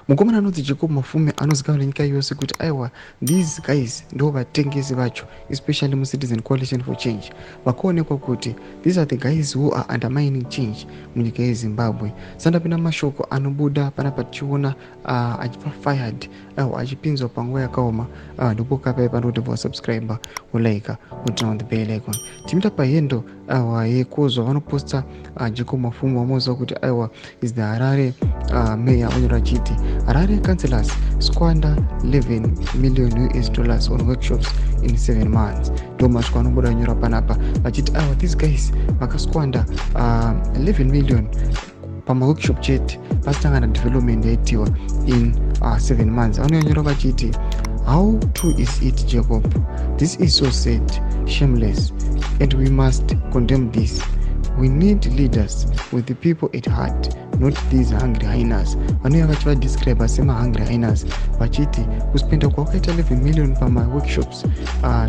Mukomana anonzi Jacob Mafume anozikanwa nenyika yose kuti aiwa, these guys ndo vatengesi vacho, especially muCitizen Coalition for Change. Vakaonekwa kuti these are the guys who are undermining change munyika yeZimbabwe. Sandapinda mashoko anobuda panapa, tichiona achipa fired, aiwa, achipinzwa panguva yakaoma. Ndopoka pai panoti wasubscribe, wolike, woturn on the bell icon. Timita pahendo, aiwa, yekozwa vanoposta Jacob Mafume, vamoziva kuti aiwa is the Harare mayor. Vanyora vachiti, "Harare councillors squander 11 million US dollars on workshops in 7 months." Ndo masviko anobuda anyora panapa vachiti aiwa, these guys vakasquander 11 million pamaworkshop chete, pasina kana development yaitiwa in 7 months. Vanonyora vachiti, "How true is it, Jacob? This is so sad, shameless, and we must condemn this. We need leaders with the people at heart, not these hungry hyenas." Vanouya vachivadescribe semahungry hyenas, vachiti kuspenda kwakaita 11 million pamaworkshops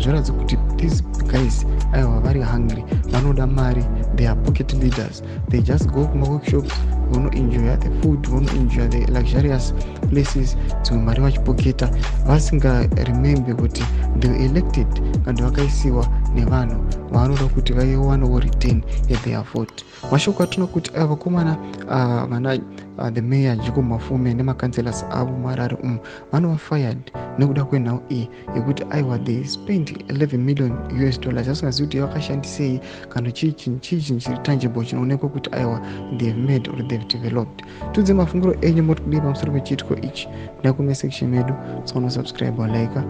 zvoratidza kuti these guys aiwa vari hungry, vanoda mari. They are pocket leaders. They just go kumaworkshops, vonoenjoya the food, vonoenjoya the luxurious places, dzimwe mari vachipoketa, vasingaremembe kuti they were elected kana vakaisiwa nevanhu vanoda kuti vaiwanawo return yetheir vote. Mashoko atinoona kuti ava vakomana, vana the mayor Jacob Mafume nemacouncillors avo muHarare umu, vanova fired nekuda kwenhau iyi yekuti aiwa, they spend 11 million US dollars vasingazivi kuti vakashandisei kana chii chinhu, chii chinhu chiri tangible chinoonekwa kuti aiwa, they've made or they've developed. Tudze mafungiro enyu, moti kudii pamusoro pechiitiko ichi? Kuna comment section medu. Tsaona subscribe, like.